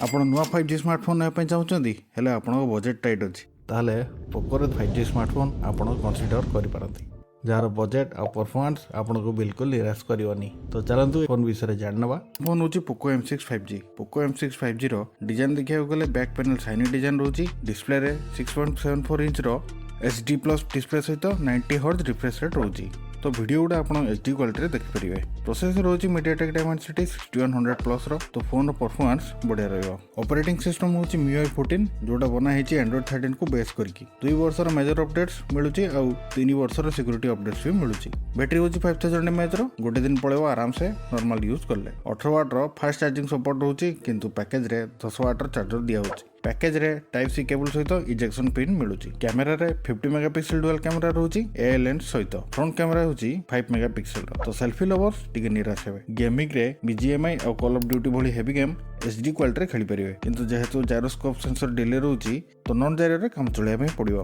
ଆପଣ ନୂଆ 5G smartphone ନେବା ପାଇଁ ଚାହୁଁଛନ୍ତି, ହେଲେ ଆପଣଙ୍କ ବଜେଟ୍ ଟାଇଟ୍ ଅଛି, ତାହେଲେ ପୋକୋର 5G smartphone ଆପଣ କନସିଡର କରିପାରନ୍ତି, ଯାହାର ବଜେଟ୍ ଆଉ ପରଫର୍ମାନ୍ସ ଆପଣଙ୍କୁ ବିଲକୁଲ ନିରାଶ କରିବନି। ତ ଚାଲନ୍ତୁ, ଫୋନ୍ ବିଷୟରେ ଜାଣିନେବା। ଫୋନ୍ ହେଉଛି Poco M6 5G। Poco M6 5Gର design ଦେଖିବାକୁ ଗଲେ ବ୍ୟାକ୍ ପ୍ୟାନେଲ୍ ସାଇନି ଡିଜାଇନ୍ ରହୁଛି। ଡିସପ୍ଲେରେ 6.74 ଇଞ୍ଚର HD+ display ସହିତ 90 ହର୍ଜ ରିଫ୍ରେଶ୍ ରେଟ୍ ରହୁଛି। ତ ଭିଡ଼ିଓ ଗୁଡ଼ା ଆପଣ HD କ୍ୱାଲିଟିରେ ଦେଖିପାରିବେ। ପ୍ରୋସେସର ହେଉଛି ମିଡ଼ିଆଟେକ୍ ଡାଇମେନସିଟି 6100+ର। ତ ଫୋନ୍ର ପରଫର୍ମାନ୍ସ ବଢ଼ିଆ ରହିବ। ଅପରେଟିଂ ସିଷ୍ଟମ୍ ହେଉଛି ମିୟୁଆଇ 14, ଯେଉଁଟା ବନା ହେଇଛି ଆଣ୍ଡ୍ରଏଡ୍ 13କୁ ବେସ୍ କରିକି। 2 ବର୍ଷର ମେଜର ଅପଡେଟ୍ସ ମିଳୁଛି ଆଉ 3 ବର୍ଷର ସିକ୍ୟୁରିଟି ଅପଡେଟ୍ସ ବି ମିଳୁଛି। ବ୍ୟାଟେରୀ ହେଉଛି 5000 ଏମ୍ଏଏଚ୍ର। ଗୋଟେ ଦିନ ପଳେଇବ ଆରାମସେ ନର୍ମାଲ ୟୁଜ୍ କଲେ। 18 ୱାଟ୍ର ଫାଷ୍ଟ ଚାର୍ଜିଂ ସପୋର୍ଟ ରହୁଛି, କିନ୍ତୁ ପ୍ୟାକେଜରେ 10 ୱାଟ୍ର ଚାର୍ଜର ଦିଆହେଉଛି। ପ୍ୟାକେଜରେ ଟାଇପ୍ ସି କେବୁଲ ସହିତ ଇଜେକ୍ସନ୍ ପିନ୍ ମିଳୁଛି। କ୍ୟାମେରାରେ 50 ମେଗାପିକ୍ସେଲ ଡୁଆଲ କ୍ୟାମେରା ରହୁଛି ଏ ଲେନ୍ସ ସହିତ। ଫ୍ରଣ୍ଟ କ୍ୟାମେରା ହେଉଛି 5 ମେଗାପିକ୍ସେଲର। ତ ସେଲ୍ଫି ଲଭର୍ସ ଟିକେ ନିରାଶ ହେବେ। ଗେମିଂରେ ବିଜିଏମ୍ଆଇ ଆଉ କଲ୍ ଅଫ୍ ଡ୍ୟୁଟି ଭଳି ହେଭି ଗେମ୍ HD କ୍ୱାଲିଟିରେ ଖେଳିପାରିବେ, କିନ୍ତୁ ଯେହେତୁ ଜାଇରୋସ୍କୋପ୍ ସେନ୍ସର ଡିଲେ ରହୁଛି, ତ ନନ୍ ଜାଇରୋରେ କାମ ଚଳାଇବା ପାଇଁ ପଡ଼ିବ।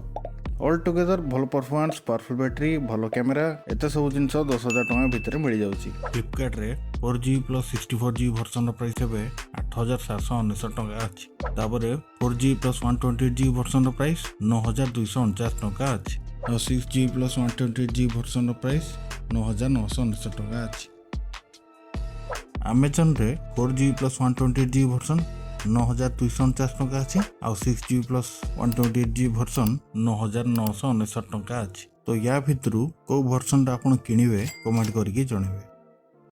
ଅଲ୍ ଟୁଗେଦର ଭଲ ପରଫର୍ମାନ୍ସ, ପାୱାରଫୁଲ୍ ବ୍ୟାଟେରୀ, ଭଲ କ୍ୟାମେରା, ଏତେ ସବୁ ଜିନିଷ 10,000 ଟଙ୍କା ଭିତରେ ମିଳିଯାଉଛି। ଫ୍ଲିପକାର୍ଟରେ 4 GB plus 64 GB ଭର୍ସନର price ଏବେ 8799 ଟଙ୍କା ଅଛି। ତାପରେ 4 GB plus 128 GB ଭର୍ସନର price 9249 ଟଙ୍କା ଅଛି। ଆଉ 6 GB plus 128 GB ଭର୍ସନର price 9999 ଟଙ୍କା ଅଛି। ଆମାଜନରେ 4 GB plus 128 GB version 9249 ଟଙ୍କା ଅଛି ଆଉ 6 GB plus 128 GB version 9999 ଟଙ୍କା ଅଛି। ତ ୟା ଭିତରୁ କେଉଁ ଭର୍ସନଟା ଆପଣ କିଣିବେ, କମେଣ୍ଟ କରିକି ଜଣାଇବେ।